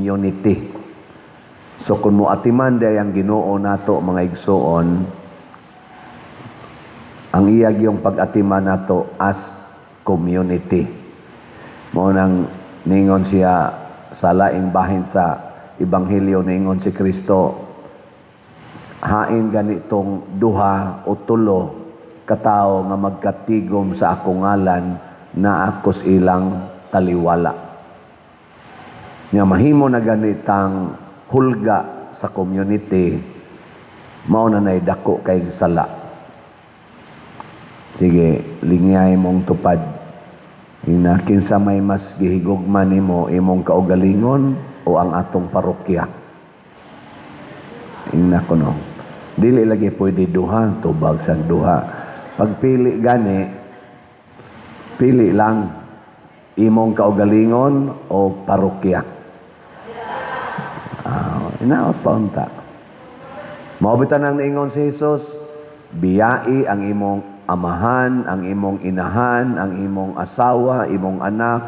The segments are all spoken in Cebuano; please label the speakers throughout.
Speaker 1: Community. So kung moatiman diay ang Ginoo nato, mga igsuon, ang iya gyung pag-atiman nato as community. Mao nang ningon siya sa laing bahin sa Ebanghelyo, ningon si Kristo, "Hain ganitong duha o tulo katawo nga magkatigom sa akong ngalan, naa ko sa ilang taliwala." Nga mahimo na ganitang hulga sa community, mao na nay dako kay sala. Sige, lingyay mong tupad. Ina, kinsa may mas gihigugma nimo, imong kaugalingon o ang atong parokya? Ingna ko, no. Dili lagi pwede duha, tubag sa duha. Pagpili gani, pili lang, imong kaugalingon o parokya. Ah, inaot pa unta. Mao bitaw nang niingon si Jesus, "Biyai ang imong amahan, ang imong inahan, ang imong asawa, imong anak,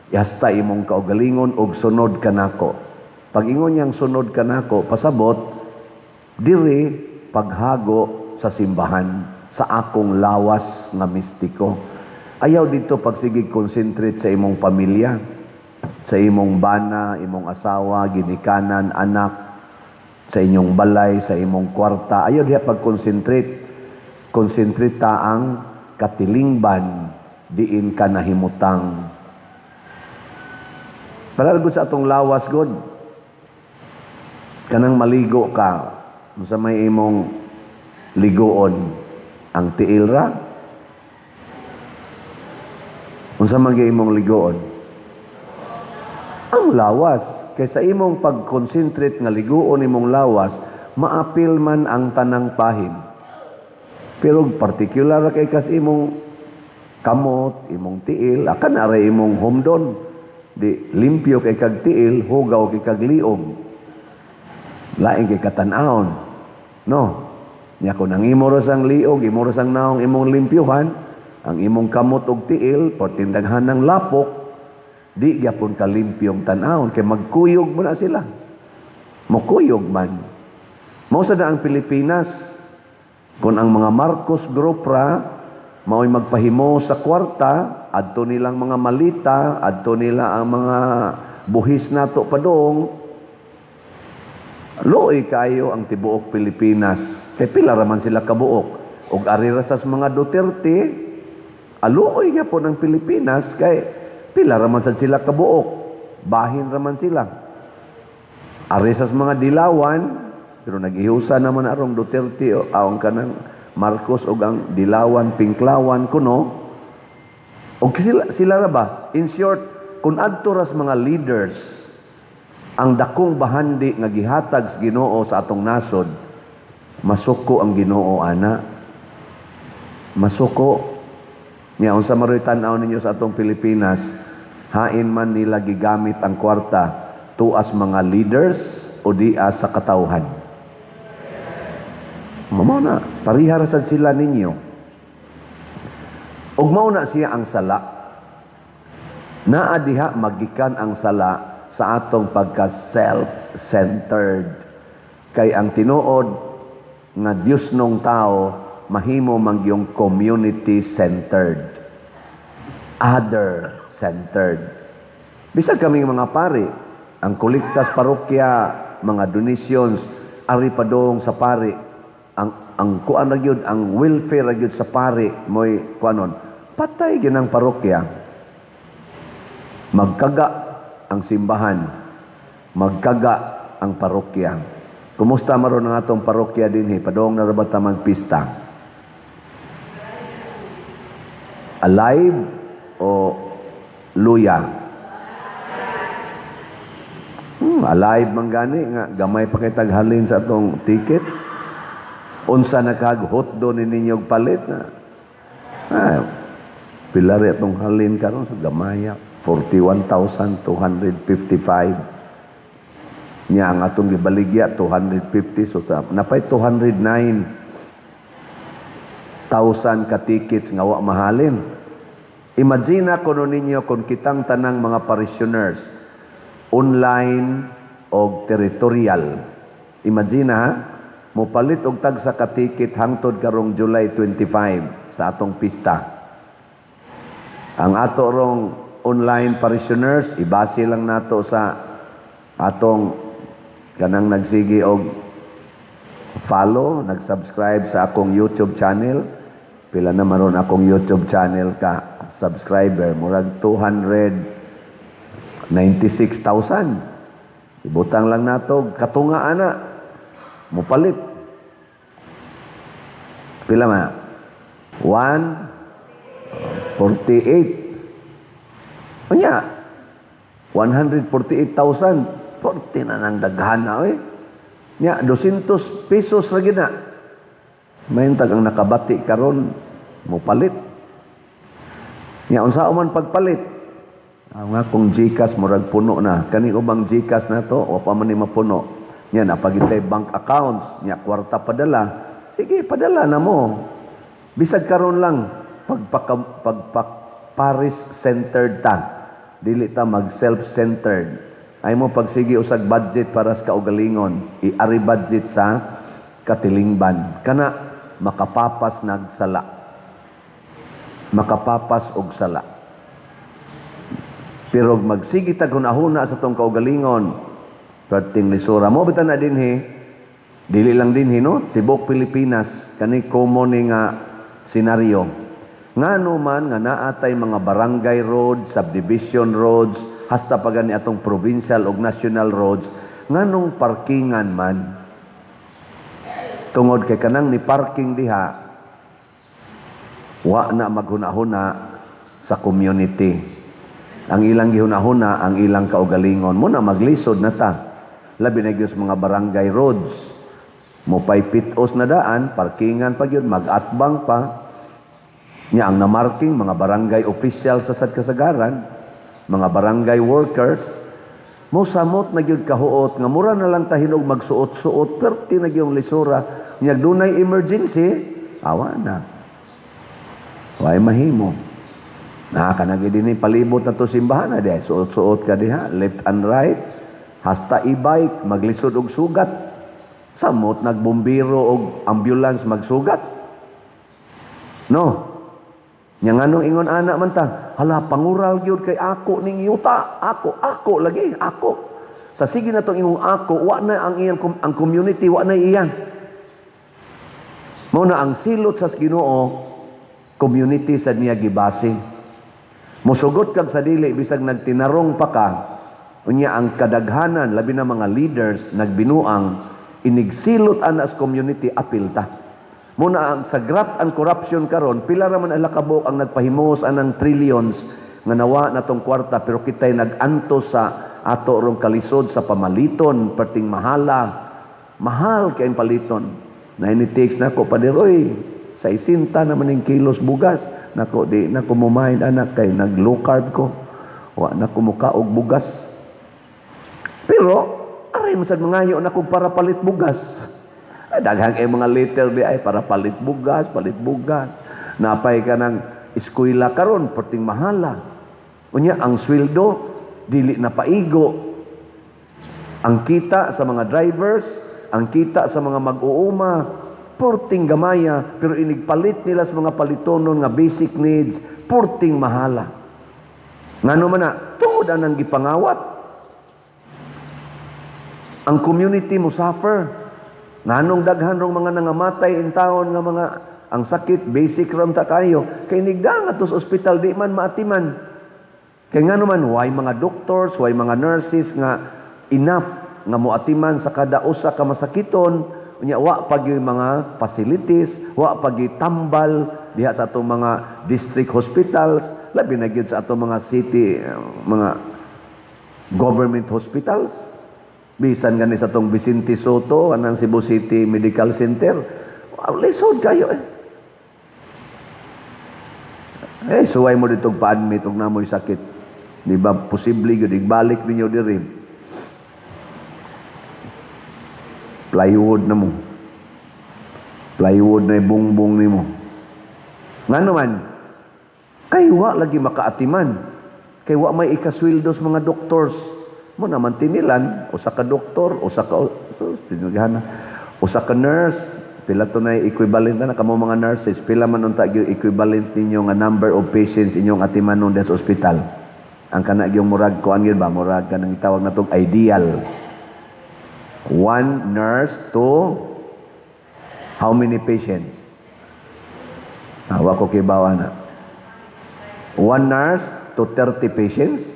Speaker 1: hasta imong kaugalingon ug sunod ka nako." Pag ingon niyang sunod ka nako, pasabot diri paghago sa simbahan sa akong lawas nga mistiko. Ayaw dito pagsigig concentrate sa imong pamilya, sa imong bana, imong asawa, ginikanan, anak, sa inyong balay, sa imong kwarta. Ayaw diha pag-concentrate. Concentrate ta ang katilingban diin ka nahimutang. Para gud sa atong lawas god. Kanang maligo ka, sa may imong ligoon, ang tiil ra? Unsa man gyud imong ligoon? Ang lawas. Kay sa imong pag-concentrate nga liguon imong lawas, maapil man ang tanang pahin. Pero particular ra kay kas imong kamot, imong tiil, akan aray imong humdon. Di limpyo kay kag tiil, hugaw kay kag liog. Lain kay katan-awon. No? Nya kung ang imo ra sang liog, imo ra sang naong imong limpyuhan, ang imong kamot og tiil, porting daghan ng lapok, di gyapon ka limpyong tan-awon kay magkuyog mo na sila. Mokuyog man. Mao sa na ang Pilipinas. Kung ang mga Marcos Group ra mao'y magpahimo sa kwarta, adto nilang mga malita, adto nila ang mga buhis nato padong, luoy kayo ang tibuok Pilipinas. Kay pila ra man sila kabuok. Og ari ra sa mga Duterte, aluoy gyapon ang Pilipinas kay pila ra man sad sila kabuok. Bahin ra man sila. Ari sa mga dilawan, pero nag-ihusa naman arong Duterte o ang kanang Marcos og ang dilawan, pinklawan kuno. Og sila, sila ra ba? In short, kung adto ras mga leaders ang dakong bahandi nga gihatag sa Ginoo sa atong nasod, masuko ang Ginoo ana. Masuko. Nya unsa maroy tan-aw ninyo sa atong Pilipinas, hain man nila gigamit ang kwarta tuas mga leaders o dia sa katawhan? Mao na, pareha ra sad sila ninyo. Ug mao na siya ang sala. Naa diha magikan ang sala sa atong pagka self-centered. Kay ang tinuod nga Dios nung tao mahimo man gyung community-centered. Other-centered. Bisag kaming mga pari, ang kolektas parokya, mga donations, ari padong sa pari, ang kuan ra gyud, ang welfare ra gyud sa pari mo'y kuanon. Patay ginang parokya. Magkaga ang simbahan. Magkaga ang parokya. Kumusta maron ang atong parokya dinhi? Padong na ra ba ta magpista? Alive o luya? Alive man gani nga gamay pa kay taghalin sa atong ticket. Unsa na kag hotdo ni ninyo palit na? Ah, pila ri atong halin karon sa gamaya? 41,255. Nya ang atong gibaligya 250, so napay 209,000 ka tickets nga wa mahalin. Imagine kuno ninyo kung kitang tanang mga parishioners Online og territorial. Imagine ha, mopalit og tagsa ka ticket hangtod karong July 25 sa atong pista. Ang ato rong online parishioners, ibase lang nato sa atong kanang nagsigi og follow, nag-subscribe sa akong YouTube channel. Pila na maron akong YouTube channel ka subscriber? Murag 296,000. Ibutang lang nato katunga ana mopalit. Pila ma? 148. Unya, 148,000. 40 na nang daghan na, eh. Nya, 200 pesos lagi na. Mayntag ang nakabati karon mopalit. Nya, unsa man pagpalit? Ang akong GCash murag puno na. Kani ubang GCash na to, wa pa man ni mapuno. Nya napagitay bank accounts, nya kwarta padala. Sige, padala na mo. Bisag karon lang pagpaka, pagpak parish centered ta. Dili ta mag self-centered. Ay mo pagsige usag budget para sa kaugalingon, iari budget sa katilingban. Kana makapapas nagsala. Makapapas og sala. Pero magsige tag hunahuna sa tong kaugalingon, perting lisura mo bitan na dinhi, dili lang dinhi, no, tibok Pilipinas kani common ni nga senaryo. Ngano man nga naatay mga barangay roads, subdivision roads, hasta pa gani atong provincial ug national roads, nganong parkingan man? Tungod kay kanang ni parking diha, wa na maghunahuna sa community. Ang ilang gihunahuna ang ilang kaugalingon. Mo na maglisod na ta. Labi na gyud sa mga barangay roads. Mopay pitos na daan, parkingan pa gyud, mag-atbang pa. Nya ang namarking mga barangay official sa sad kasagaran, mga barangay workers, mo samot na gyud kahuot nga mura na lang tahinog magsuot-suot, perti na gyud lisura. Nya dunay emergency, awa na. Way mahimo. Na kanang dinhi palibot na to simbahan na diay suot-suot ka diha left and right, hasta e-bike maglisod og sugat. Samot nagbumbiro og ambulance magsugat. No. Nya nganong ingon ana man ta? Hala, pangural gyud kay ako ning yuta, ako, ako lagi, ako. Sa sige na tong ingong ako, wa na ang iyang ang community wa na iya. Mao na ang silot sa Ginoo, community sa niya gibase. Musugot kag sa dili, bisag nagtinarong pa ka, unya ang kadaghanan, labi na mga leaders nagbinuang, inigsilot ana sa community, apil ta. Muna ang sa graft and corruption karon, pila ra man ala kabuok ang nagpahimos anang trillions nga nawa na tong kwarta, pero kitay nag-antos sa ato rong kalisod sa pamaliton, perting mahala. Mahal kay paliton. Na ini-text nako, "Pader, oy, sa isinta naman ning kilos bugas." Nako, di na ko mumain anak kay nag low carb ko. Wa na ko mukaog bugas. Pero aray man sad mangayo na kong para palit bugas. Ay, daghang kay mga letter di ay para palit bugas, palit bugas. Napay ka ng eskwela karon, perting mahala. Unya ang sweldo dili na paigo. Ang kita sa mga drivers, ang kita sa mga mag-uuma, porting gamaya, pero inigpalit nila sa mga palitonon nga basic needs, porting mahala. Ngano man na, tungod anang gipangawat. Ang community mo suffer. Nganong daghan rong mga nangamatay in taon nga mga ang sakit basic ram ta kayo kay nigda nga sa ospital di man maatiman. Kay ngano man, why mga doctors, why mga nurses nga enough nga moatiman sa kada usa ka masakiton? Unya wa pa gyud mga facilities, wa pa gyud tambal diha sa atong mga district hospitals, labi na gyud sa atong mga city, mga government hospitals. Bisan gani sa atong Vicente Sotto, anang Cebu City Medical Center, wow, lisod kayo eh. Eh, suway mo dito pa-admit og namoy sakit. Di ba posible gyud igbalik ninyo diri? Plywood na mo. Plywood na ibungbong nimo. Ngano man? Kay wa lagi makaatiman. Kay wa may ikasweldo sa mga doctors. Mo naman tinilan, usa ka doktor, usa ka sus, tinugana. Usa ka nurse, pila to na equivalent na kamo mga nurses, pila man unta gyud equivalent ninyo nga number of patients inyong atimanon sa ospital? Ang kana gyung murag kuan gyud ba, murag kanang gitawag natong ideal. One nurse to how many patients? Ah, wa ko kibaw na. One nurse to 30 patients?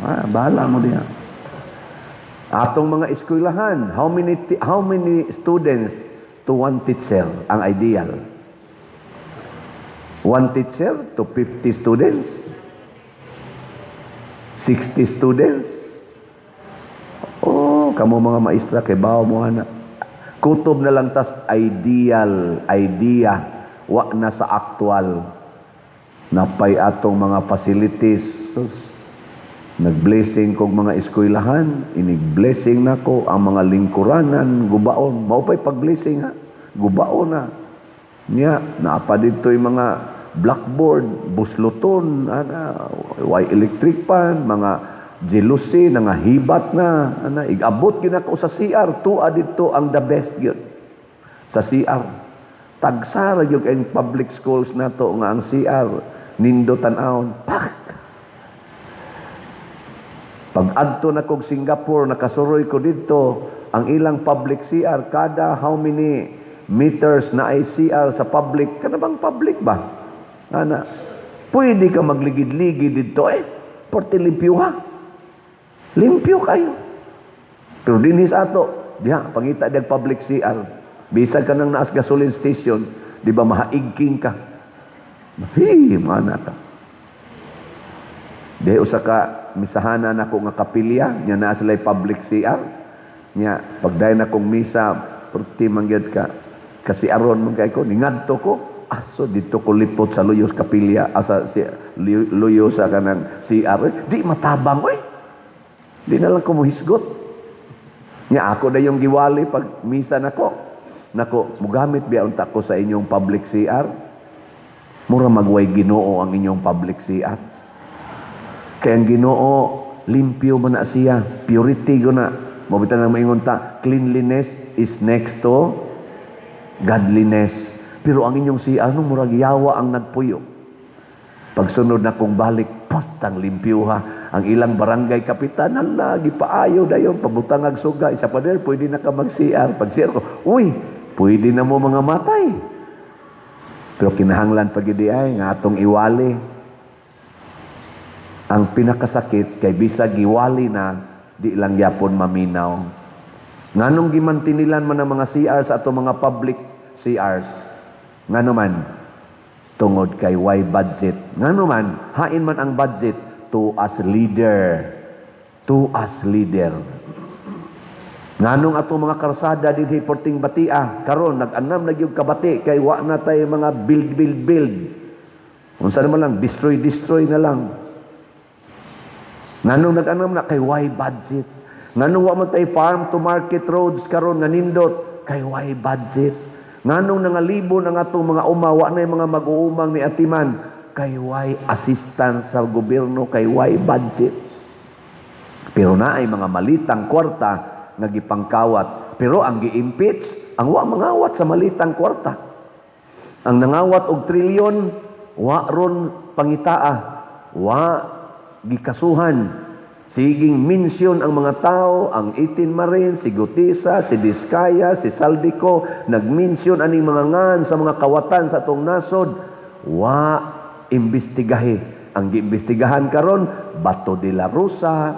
Speaker 1: Ah, bahala mo diha. Atong mga eskwelahan, how many students to one teacher ang ideal? One teacher to 50 students? 60 students? Oh, kamo mga maestra kay bawo mo ana. Kutob na lang tas ideal, idea, wa na sa actual. Napay atong mga facilities. Sus, nag-blessing kog mga eskwelahan, inig-blessing nako ang mga lingkuranan, gubaon. Mao pa'y pag-blessing ha. Gubaon na. Nya, naapa dito'y mga blackboard, busloton, ana, way electric pan, mga jealousy, nga hibat na, ana, igabot gyud nako sa CR, tuwa didto ang the best gyud. Sa CR. Tagsara gyud ang public schools nato nga ang CR, nindo tan-awon. Pak! Pag adto na kog Singapore, nakasuroy ko didto, ang ilang public CR, kada how many meters na ay CR sa public, kana bang public ba? Ana, pwede ka magligid-ligid didto eh. Porte limpyo ha. Limpyo kayo. Pero dinhi sa ato, diha, pangita diag public CR. Bisag ka nang naas gasoline station, di ba mahaigking ka? Hi, mana ka. Di usa ka misahana nako nga kapilya, nya naa sila public CR. Nya pagdayon akong misa, perti man gyud ka kasi aron man kay ko ningadto ko aso dito ko lipot sa luyos kapilya asa si luyo sa kanang CR, di matabang oy, di na lang ko mohisgot. Nya ako na yung giwali pag misa nako nako mugamit biya unta ko sa inyong public CR, mura magway Ginoo ang inyong public CR. Kaya ang Ginoo limpyo man na siya, purity go na. Mao bitaw nang maingon ta, cleanliness is next to godliness. Pero ang inyong CR no murag yawa ang nagpuyo. Pagsunod na kong balik, postang limpyo ha. Ang ilang barangay kapitan, hala, gipaayo dayon, pabutang ag suga. Isa pa din, pwede na ka mag-CR. Pag CR ko, uy, pwede na mo mga matay. Pero kinahanglan pag ay nga atong iwali. Ang pinakasakit kay bisag giwali na, di lang yapon maminaw. Nganong gimantinilan man ang mga CR sa atong mga public CRs? Ngano man? Tungod kay why budget. Ngano man? Hain man ang budget to us leader. To us leader. Nganong atong mga karsada dinhi porting batia karon nag-anam na gyud kabati kay wa na tay mga build build build. Unsa naman lang, destroy destroy na lang. Nganong nag-anam na kay why budget. Nganong wa man tay farm to market roads karon nga nindot kay why budget. Nganong nangalibo na nga atong mga uma, wa na mga mag-uumang ni atiman kay why assistance sa gobyerno, kay why budget. Pero naay mga malitang kwarta nga gipangkawat. Pero ang gi-impeach, ang wa mangawat sa malitang kwarta. Ang nangawat og trilyon, wa ron pangitaa, wa gikasuhan. Siging mention ang mga tao, ang 18 Marines, si Guteza, si Diskaya, si Zaldy Co, nag-mention aning mga ngan sa mga kawatan sa atong nasod, wa imbestigahi. Ang giimbestigahan karon Bato de la Rosa,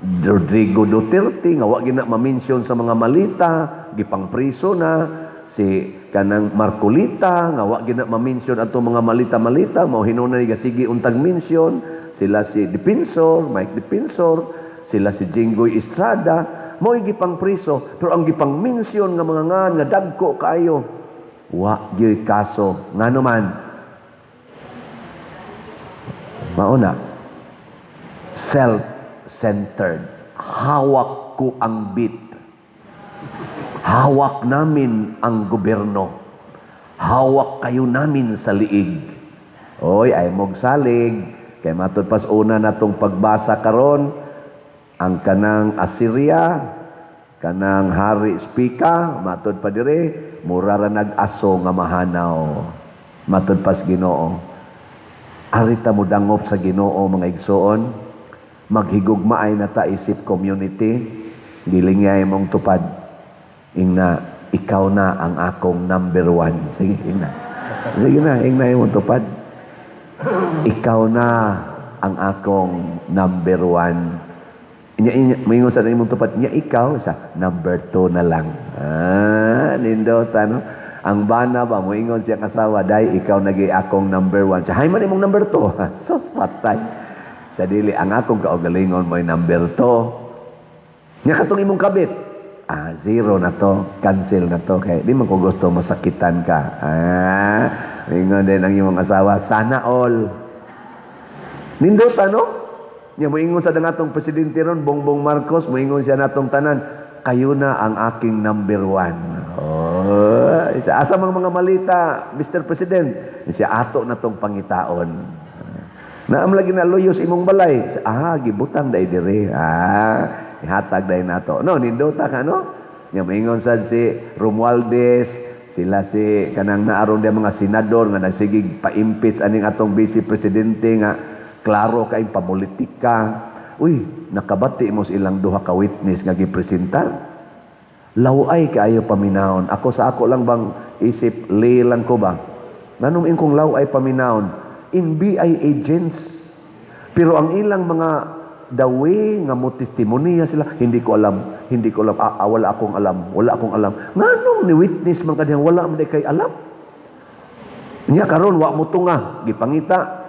Speaker 1: Rodrigo Duterte, nga wa gina ma-mention sa mga malita, gipangpriso na si kanang Marcoleta, nga wa gina ma-mention atong mga malita-malita, mao hinunay gasigi untag mention sila si Defensor, Mike Defensor, sila si Jinggoy Estrada, mao gipang priso, pero ang gipang mention nga mga ngan nga dagko kaayo, wa gyoy kaso. Ngano man? Mao na self-centered. Hawak ko ang bit. Hawak namin ang gobyerno. Hawak kayo namin sa liig. Oy, ay mog salig. Kay matud pas una natong pagbasa karon, ang kanang Assyria, kanang hari Spika, matud pa dire, mura ra nag-aso nga mahanaw. Matud pas Ginoo. Ari ta mo dangop sa Ginoo, mga igsoon, maghigugmaay na ta isip community, gilingay mong tupad. Ingna, "Ikaw na ang akong number one." Sige, ingna. Sige na, ingna imong tupad. "Ikaw na ang akong number one." Inya, inya, moingon sa imong tupad, "Nya ikaw," sa number two na lang. Ah, nindot, ano? Ang bana ba, moingon siya asawa, "Day, ikaw nagi akong number one." Siya, "Hay man imong number two." So, patay. Sa dili, ang akong kaugalingon mo'y number two. Nya katong imong kabit, ah, zero na to, cancel na to. Kay di man ko gusto masakitan ka. Ah, ingon din ang imong asawa, "Sana all." Nindot, ano? Nya moingon sa atong presidente ron, Bongbong Marcos, moingon siya natong tanan, "Kayo na ang aking number one." Oh, asa mang mga malita, Mr. President? Siya, "Ato na tong pangitaon. Naam lagi na luyos imong balay." "Ah, gibutang day dire. Ah, ihatag day nato." No, nindota ka, no? Nya moingon sad si Romualdez, sila si kanang naaron di mga senador nga nagsigig pa-impeach aning atong vice presidente nga klaro kay pamulitika. Uy, nakabati mo sa ilang duha ka witness nga gipresentar. Laway kaayo paminawon. Ako sa ako lang bang isip, lay lang ko ba? Nanong ingkong laway paminawon? NBI agents. Pero ang ilang mga the way nga mo testimonya sila, "Hindi ko alam, hindi ko alam, ah, ah, wala akong alam, wala akong alam." Nganong ni witness man kadiyang wala man kay alam? Nya karon wa mo tunga, gipangita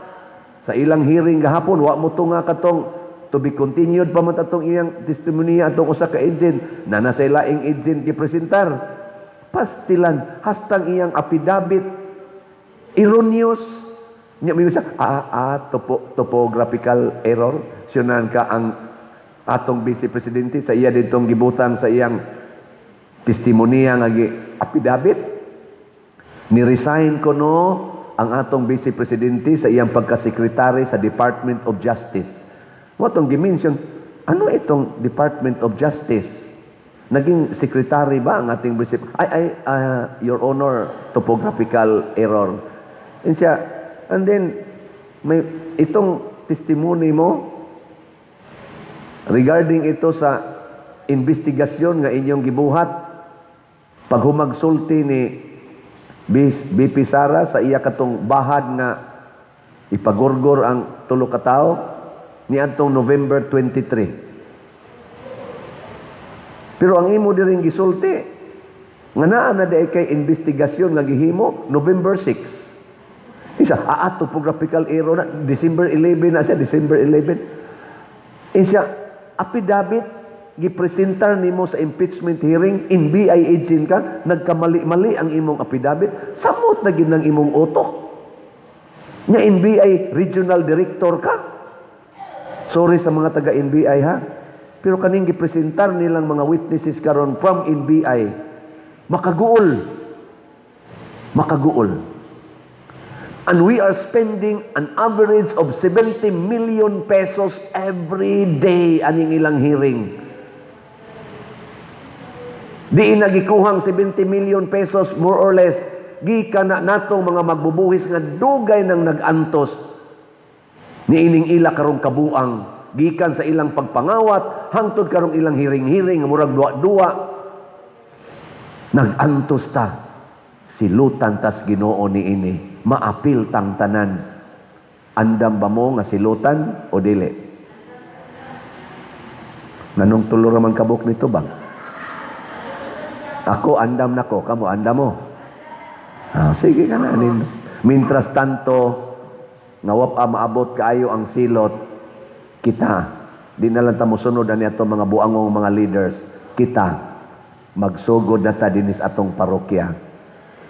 Speaker 1: sa ilang hearing gahapon, wa mo tunga katong to be continued pa man atong iyang testimonya atong usa ka agent na nasa laing agent gipresentar. Pastilan hastang iyang affidavit erroneous. Nya mo siya, topographical error. Siyunan ka ang atong vice presidente sa iya ditong gibutang sa iyang testimonya nga gi affidavit. Ni-resign ko no ang atong vice presidente sa iyang pagkasekretary sa Department of Justice. Mo tong gi-mention, ano itong Department of Justice? Naging secretary ba ang ating vice? Ay, ay, Your Honor, topographical error." And siya, and then, may itong testimony mo regarding ito sa investigasyon nga inyong gibuhat paghumagsulti ni VP Sara sa iya katong bahad nga ipagurgor ang tulo ka tawo niadtong November 23. Pero ang imo diring gisulti nga naa na diay kay investigasyon nga gihimo November 6. Isa, topographical error na December 11 na siya, December 11. Isa, affidavit gipresentar nimo sa impeachment hearing, NBI agent ka, nagkamali-mali ang imong affidavit, samot na gid ng imong utok. Nya NBI regional director ka. Sorry sa mga taga NBI ha. Pero kaning gipresentar nilang mga witnesses karon from NBI, makaguol. Makaguol. And we are spending an average of 70 million pesos every day aning ilang hearing. Di nagikuhang 70 million pesos more or less gikan na natong mga magbubuhis nga dugay nang nag-antos niining ila karong kabuang gikan sa ilang pagpangawat hangtod karong ilang hearing-hearing nga murag duwa-duwa nag-antos ta. Silutan tas Ginoo niini, maapil tang tanan. Andam ba mo nga silutan o dili? Nganong tulo ra man kabuk nito bang? Ako andam nako, kamo andam mo? Ah, sige ka na nin. Mientras tanto nga wa pa maabot kaayo ang silot, kita di na lang ta mosunod ani atong mga buangong mga leaders. Kita magsugod na ta dinis atong parokya.